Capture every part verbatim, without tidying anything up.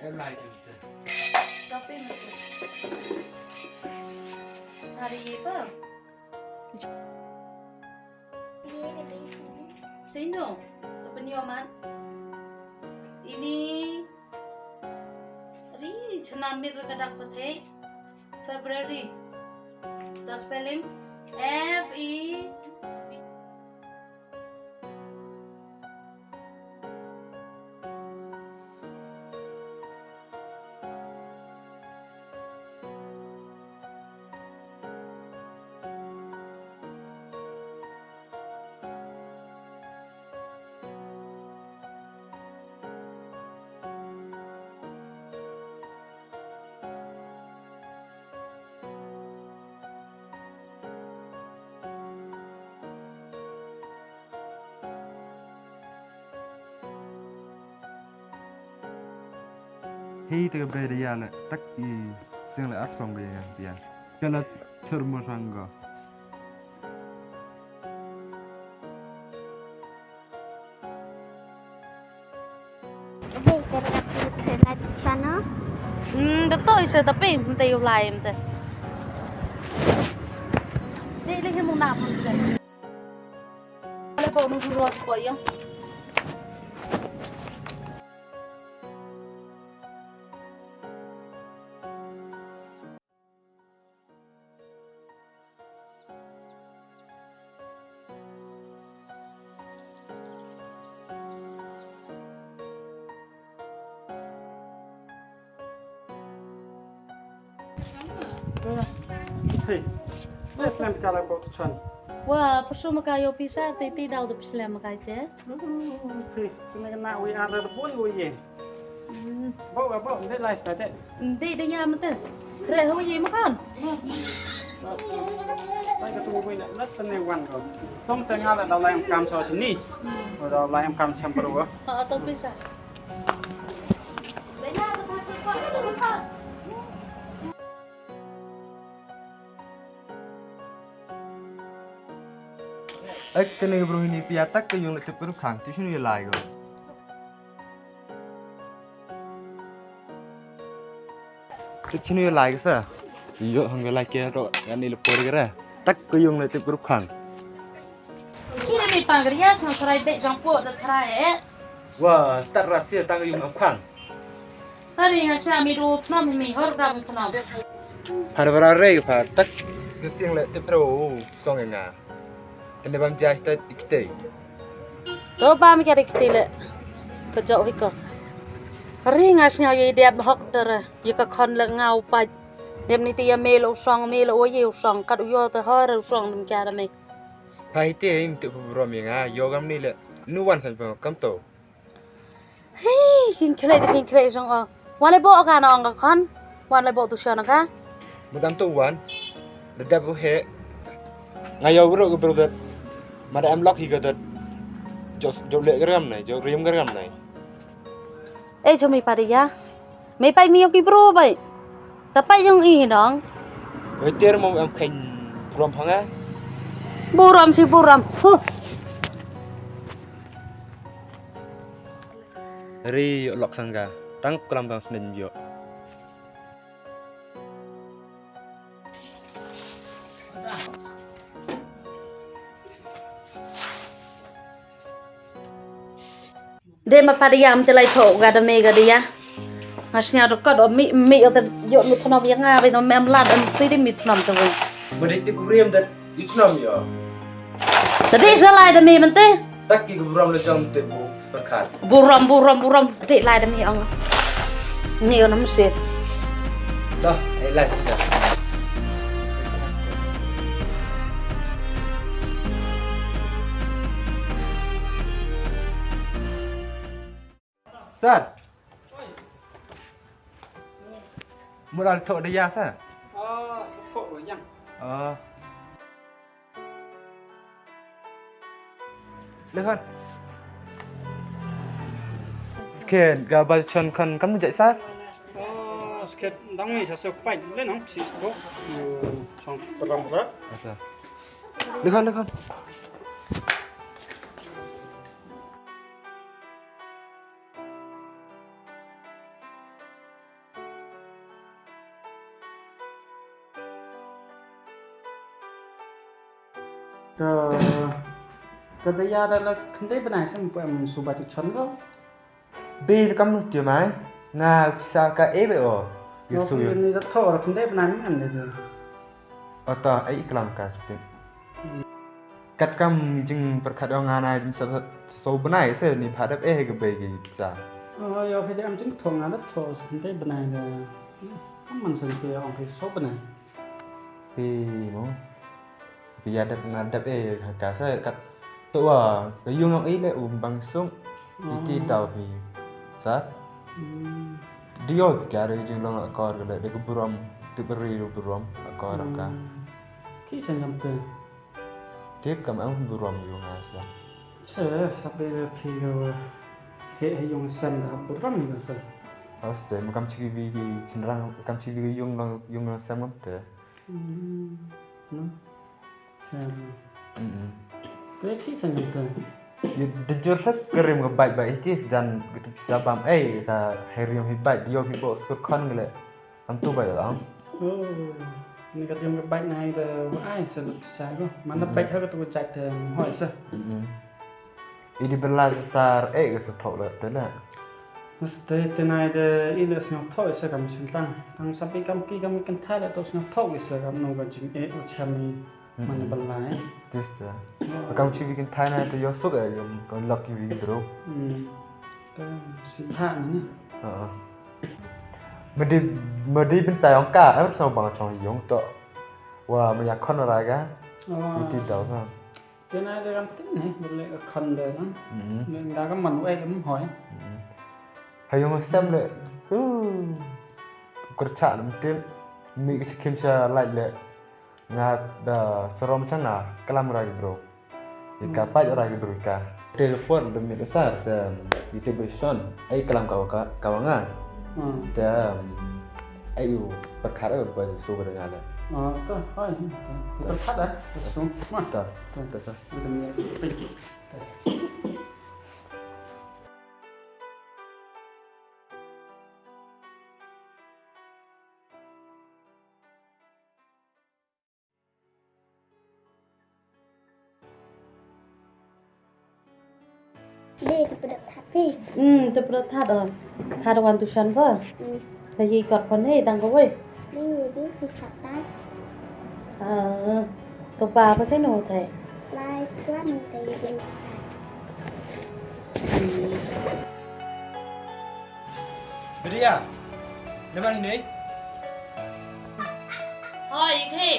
Em lai tu tu. Tapi mesti. Hari apa? Sino? Tu penyo man. Ini ri chena mir ka dak pate. February. The spelling F E B. Hi te ka bai da ya le tak i sing le ar song bai ya ya. Ka la ther mo rang go. Abu ka rak ka rak ka rak channel. Hmm, da to isa tapi mte yu lai mte. Dei le hi mo na mo mte. Ada bau nung suruh aku ya. Hey, slem ka la bok tu chan. Wa, pyrshah ma ka ïoh pisa, te te daw da pyrshah ma ka te. Hey, kena kena wi ada bun wi ye. Hmm. Bok, bok, ndai lai sta te. Ndai da ya ma te. Kre ho ye ma kan. Lai ka tu wi na, na te ne wan ko. Tong te nga la da lai kam so sini. Ko da lai kam sam pro. Ha, tong pisa. Ek kane ka bru hini pia tak ka yung le tip ka rukhang tu shinu ya lai go. Tu shinu ya lai go sa. Yo hang lai ke ro ngani le por gara. Tak ka yung le tip ka rukhang. Kira mi pangrias no try be jangpo da try eh. Wa, start rat sia tang yung am khang. Hari nga sia mi du tnom mi hor ra mi tnom. Har bara re pa tak gesting le te pro song nga. Tene bam jai sta ikte. To bam kare ikte le. Ka jauh hiko. Hari nga sia ye dep hok dara. Ye ka khon le nga u paj. Dep ni te ya me lo song me lo ye u song kat u yo te hor u song dum kare me. Pai te im te burom ya nga yogam ni le. Nu wan san pang kam to. Hei, kin khlei de kin khlei jong o. Wan le bo ka na ong ka khon. Wan le bo tu shon ka. Mudam tu wan. Da da bu he. Nga yo bro ke bro dat. Mada em lok hi ka dat. Jos jo le gram nai, jo rim gram nai. Eh, jo mi pa de ya. Me pai mi yong ki bru bai. Ta pai yong i nong. Wei ter mo em khen burom phanga. Burom si burom. Huh. Ri yo lok sangga. Tang klam tang snen yo. De ma pa dia am te lai tho ga da me ga dia. Nga snya do ka do mi mi yo te yo mi thnom ya nga be no mem lad am ti di mi thnom te we. Mo de ti kuriam da yu thnom yo. Te de sa lai da me man te. Tak ki burom le jam te bu. Bakar. Burom burom burom te lai da me ong. Ni yo nam se. Dah, eh lai dah. Sir. Mut al thok da ya sa. Ah, thok wa yang. Ah. Le khan. Sken ga ba chon khan kam jai sa. Oh, sket dang mi sa so pai le nong si ko. Chong perang ba. Asa. Le khan le khan. Ka, ka Daya da la khyndai bnai sa, em shu bai tu chon ko. Be kam nu ti mai. Nga pisa ka e be o. Yu su yu. Ni da tho ra khyndai bnai em de. Ata ai iklam ka chupin. Kat kam jing pyrkhat ong nga na jing sa so bnai se ni pha dep eh ka be ki pisa. Oh, yo phi de am jing tho nga da tho sa khyndai bnai de. Kam man sa ni phi ong phi so bnai. Phi mo. Phi ya dep nga dep eh ka sa kat to wa ka yung ong i le um bang sung. Iti dau phi. Sa. Di yo phi ka re jing long akor ka le de ka burom. Tu beri burom akor ka. Ki sa ngam te. Tip kam ang burom yu nga sa. Che, sa be le phi ga wa. He he yung san da burom yu sa. Aste, ma kam chi wi ki chinrang, kam chi wi ki yung long, yung long sam ngam te. Hmm. Hmm. Hmm. Te ki sa ngam te. Yu de jur sa kerim ka bait ba itis dan gitu bisa bam. Eh, ka herium hi bait, yo hi bo skur kon gele. Am tu bai lang. Oh, ni ka tiang ka bai nai da wa ai sa lup sa ko. Mana bai ha ka tu jai te hoi sa. Idi bela sa sar eh ka sa thok le te le. Mesti te nai de i le sngau thok sa kam sin tang. Tang sapi kam ki kam kan tha le to sngau thok sa kam no ka jing eh o chami. Mana bela eh. Just. Kam chi weekend thai na te yo suk eh yom ka lucky week bro. Hmm. Te si tha ni. Medi, medi bin tai ong ka, em so bang chong yung to. Wa ma ya kon ra ga. Iti dau sa. Te na de ram tin ne, bele ka kon de na. Ne ga ka man wai lem hoi. Ha yung sem le. Kur cha lem tin. Mi ka chikim cha lai le. Nga da sarom chang na, kalam ra bro. Ika paj ra ki bru ka. Te por de mi sar te ite be son. Ai kalam ka ka ka nga. Te ai u perkara ba su ba nga le. Ah, to, hai, to. Perkara, su. Ma. To. To. To sa. Ite mi pe. Dei, te pdok that phi. Hmm, te pdok that, oh. That wan tuition ba. Hmm. Lagi kot pon hei tang ko wei. Dei, dei, si chat tai. Ah, to pa pa chai no thai. Lai tuan te dei. Bedia. Lemah ni. Hoi, ikhe.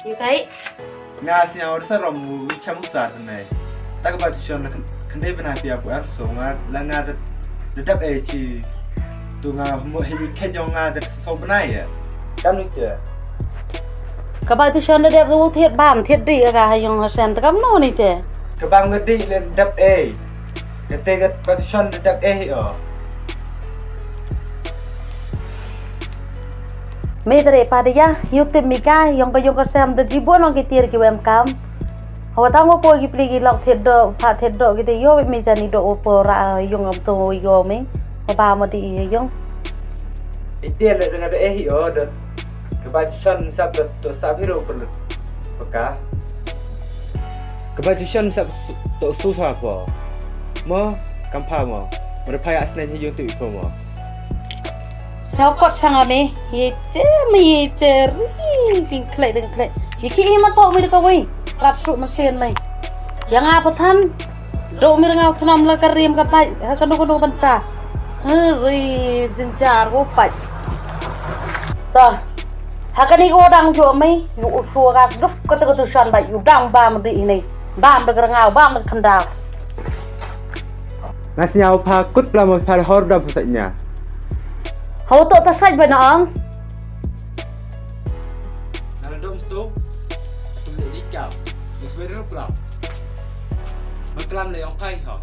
Yu kai. Nga sñiaw da sa rom u cham u sar ne. Ta ka ba tuition la khyndai bnai pia bu ar so nga la nga da dap e chi. Tu nga mo hi khe jong nga da so bnai ya. Kam ni te. Ka ba tuition da dap u thied bam thied di ka ha yong ha sem ta kam no ni te. Ka bam nga di le dap e. Ka te ka ba tuition da dap e hi o. Me tare pa de ya, yu tip mi ka, yong ka yong ka sem da jibon ong ki tiar ki wem kam. Hawa tang wa po ki pli ki lok thied do, pha thied do ki te yo mi jani do wa po ra yong am to yo mi. Wa ba mo di yong. Ite le da nga da eh yo da. Ka ba chon sap da to sap hiro per. Paka. Ka ba chon sap to su sa po. Mo kam pha mo. Mo da pha ya snen hi yung tu po mo. Sao kot sang ame, ye te me ye te ri ding khlek ding khlek. Ye ki i ma to mi ka wei. Lat su ma sen mai. Yang apa than? Dok mir ngau thnam la ka rim ka pai, ha ka nu ka nu banta. Ha ri din jar ko pai. Ta. Ha ka ni ko dang jo mai, yu u su ka duk ka tu ka tu san bai, yu dang bam di ini. Bam da ka ngau, bam da ka khandau. Nga sñiaw pha kut pla mo pha hor dam pha sait nya. Hau to ta sait ba na ang. Nga la dom sto. Tum le likau. Nus weri rup lau. Maklam le ong pai ho.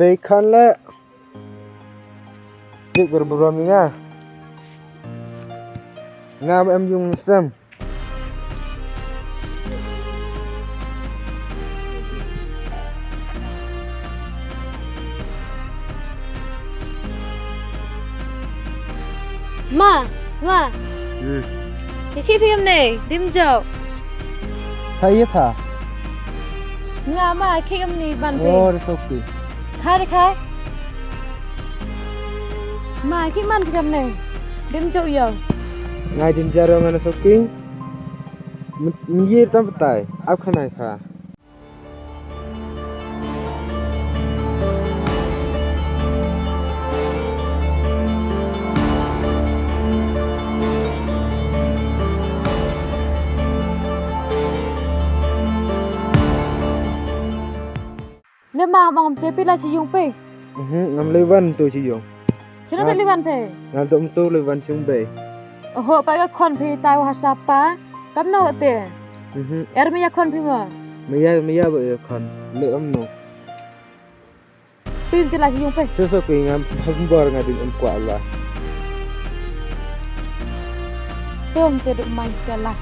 Pei khon le. Jik ber burom nga. Nga em yung sem. Ma, ma. Hmm. Ïa khie phi ïa mane, dim jok. Pha ïa pha. Nga ma, khie ïa mane ban phi. Oh, it's okay. Khai, khai. Ma, khie man phi ïa mane. Dim jok ïa. Nga jynjar nga na soking. Mynjir tam petai. Ap khanai pha. Le ma, mong te phi la sha ïung phi? Mhm, ngam lei wan to sha ïung. Chano te lei wan phi? Ngam to to lei wan sha ïung bei. Oho, pa ka khon phi tai wa ha sapa. Kam no te. Mhm. Er me ïa khon phi ma. Me ïa, me ïa ba ïa khon. Le am no. Pim te la sha ïung phi. Cho so ki ngam bor nga ding em kwah la. Pim te duk mai ka la.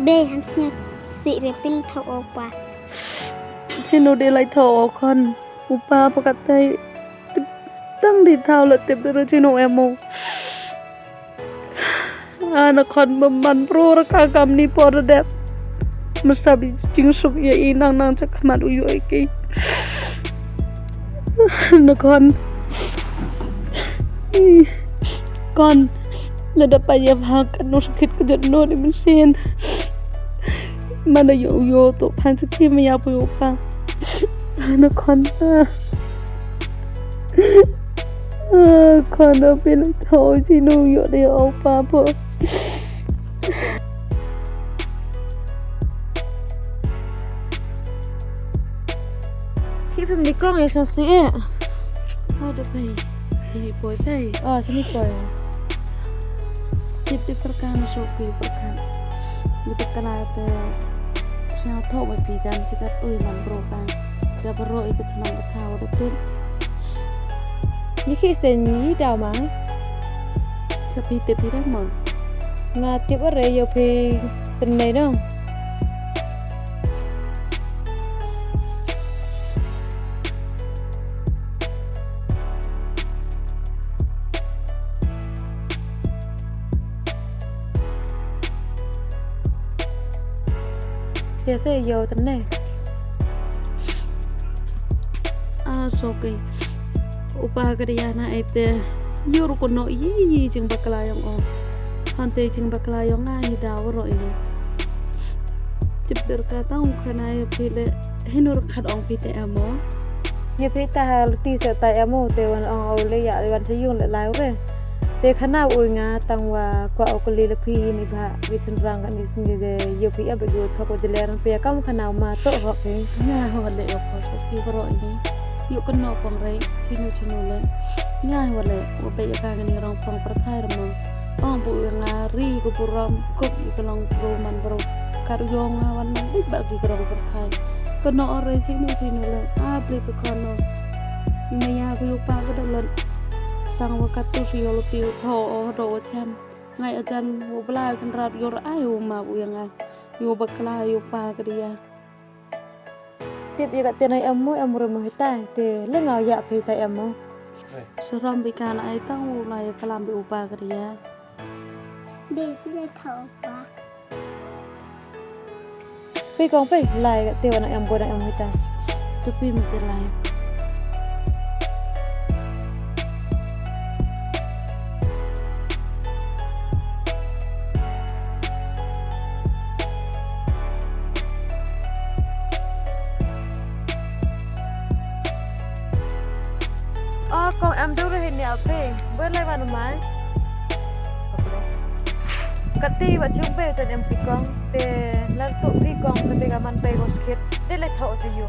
Be ham sñiaw sih re pil thaw o pa. Chino de lai thaw o khon. U pa pa kat tai. Tip tang di thaw la tip de re chino em o. Ana khon ba man bro ra ka kam ni por de. Masa bi jingsuk ïa i nang nang cha khmat u ïoh ïa ki. Na khon. Khon. Lada pa ïa pha katno sakit ka jot no di mynsiem. Mana ïoh ïoh to phan sakhi ma ïa pha ïoh pha. Na khon. Khon da phi la thaw sñiaw ïoh de o pa pha. Ki phim di kong ïa sa si eh. Thaw da phi. Sini poi phi. Oh, sini poi. Tip di perkan so ki perkan. Di perkan ate. Sñiaw thaw mai phi jan si ka tui man bro ka. Ka bro i ka chnong ka thaw da tip. Ni khi sen ni daw ma. Sa phi tip phi ra ma. Nga tip are ïa phi tynne dong. Te se ïoh tynne. Ah, so ki. U pa ka dei na ai te. Ïoh ruh ko no yi yi jingbakla yong o. Hante jingbakla yong nga hi da waro ini. Tip der ka tang khana ïa phi le. Hinu ruh khat ong phi te amo. Ïa phi ta ha luti sa ta amo te wan ong o le ïa le wan sa yung le lai re. Te khana u nga tang wa kwah o kali le phi ni ba. Ki chynrang kani sngi de ïoh phi ïa ba ïoh thok wa jler phi ïa kam khana ma to hok phi. Nga hok le ïoh phi hok phi bro ini. Ïoh kano pong rei chinu chinu le. Nga hok le wa phi ïa ka kani rong pong pyrthai remo. Ong bu ïa nga ri ku burom kup ïa ka long bro man bro. Kar ïoh nga wan man bit ba ki rong pyrthai. Kano o rei chinu chinu le. A bri ka kano. Maya ku ïoh pa ka dong lon. Tang wa katu si ïoh luti u tho o do wa chem. Ngai ajan u Blai kan rat yor ai u ma u yang ai. Yu bakla yu pa ka dia. Tip ïa ka tenai amu amu remo hitai te le ngau ïa phi tai amu. Seram bi kan ai tang u lai kalam bi u pa ka dia. Bi phi le thau pa. Phi kong phi lai ka te wa nang em ko nang em kita. Te phi mesti lai. O kong, em dur hi ne ape. Ber lai ban mai. Kati wa chung pe chen em pi kong. Te lar tu pi kong te ka man pe ko skit. Te le thau se yu.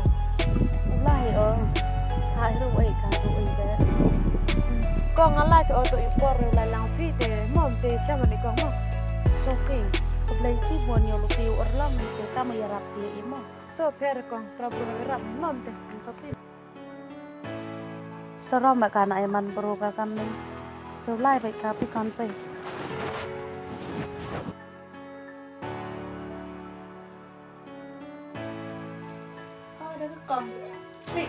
Lai o. Ha ru ai ka ru ai de. Kong ala cho to i por lai lang pi te. Mom te cha man kong mo. So ke. Ko blai si bon yo lu pi or lang te ka ma yarap te i mo. To pher kong, pra bru rap nom te, ko pi. Sarom ba kana ai man bru ka kam ni. To lai bai ka pi kan pai. Oh, da ka kong. Si.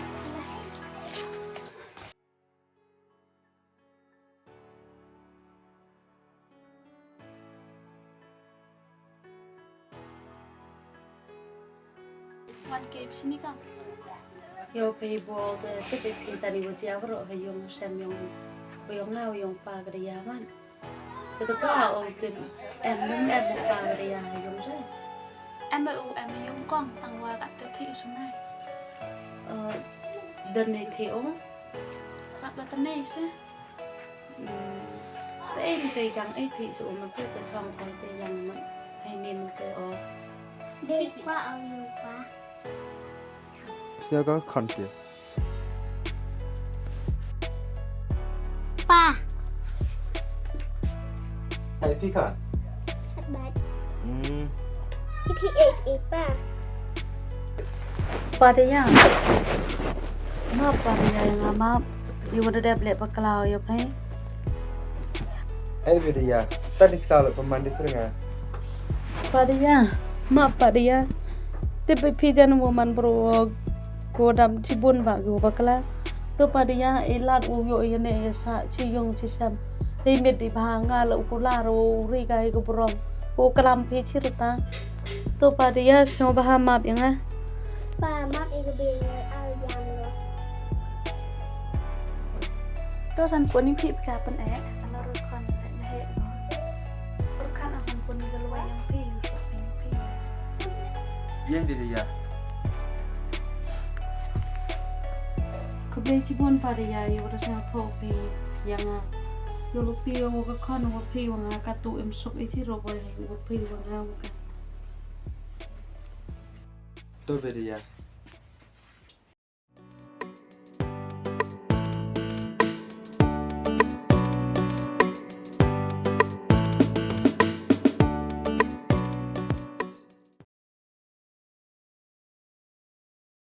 Wan ke sini ka. Yo pe bol te te pe pe tani wo tia bro ha yung sem yung. Wo yung nga wo yung pa ka ya man. Te te kwa o te em nung em pa ka ya ha yung se. Em o em yung kong tang wa ka te thi u sunai. Eh, dan ne thi o. Rap la te ne se. Te ei te kang ei te su um te te chong chai te yang man. Hai ne man te o. Dei kwa au yu kwa. Sñiaw ka khon ke. Pa. Hai phi kha. Chat bat. Hmm. Phi thi ei ei pa. Padiya. Ma padiya nga ma. Yu wada dep leh bakla yu pai. Ei padiya. Tadi ksal paman di pringa. Padiya. Ma padiya. Tip pi jan wo man bro. Ko dam chibun ba go bakla. To padiya ilat wo yo yene sa chi yung chi sam. Te mit di ba nga la u kula ro ri ga i ko brong. Ko klam pi chi rta. To padiya sñiaw ba ha map yang a. Pa map i ga be ngai al yam lo. To san ko ni phi ka pan e. Ano ro kon ka he. Ro kan a kon ko ni ga lo yang phi yu sa phi phi. Yen di ya. Ko be chi bon padiya yu ro sa tho phi yang a. Yu lo ti yu ka kon wa phi wa nga ka tu im suk i chi ro ba wa phi wa nga wa ka. To be di ya.